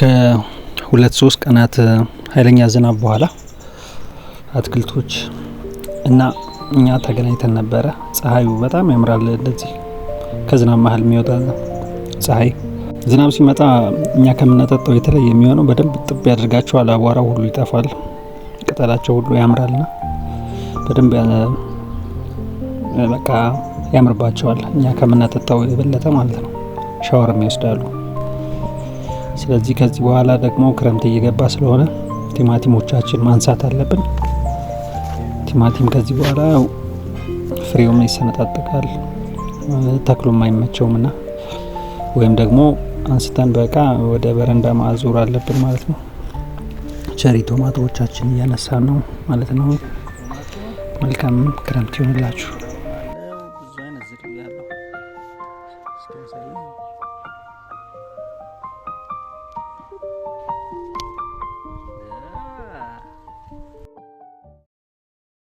ከ2 3 ቀናት ኃይለኛ ዝናብ በኋላ አትክልቶች እና እኛ ተገናኝተን ነበረ። ፀሐዩ በጣም ያምራል። እንደዚህ ከዝናብ መሀል የሚወጣ ፀሐይ። ዝናብ ሲመጣ እኛ ከምናጠጣው የተለየ የሚሆነው በደንብ ጥብ ያደርጋቸዋል። አቧራው ሁሉ ይጠፋል፣ ቅጠላቸው ሁሉ ያምራልና በደንብ በቃ ያምርባቸዋል። እኛ ከምናጠጣው የበለጠ ማለት ነው። ሻወርም ይወስዳሉ። ስለዚህ ከዚህ በኋላ ደግሞ ክረምት እየገባ ስለሆነ ቲማቲሞቻችን ማንሳት አለብን። ቲማቲም ከዚህ በኋላ ፍሬውም ይሰነጣጠቃል፣ ተክሉም አይመቸውም እና ወይም ደግሞ አንስተን በቃ ወደ በረንዳ ማዞር አለብን ማለት ነው። Cherry tomato ዎቻችን እያነሳን ነው ማለት ነው። መልካም ክረምት ይሆንላችሁ።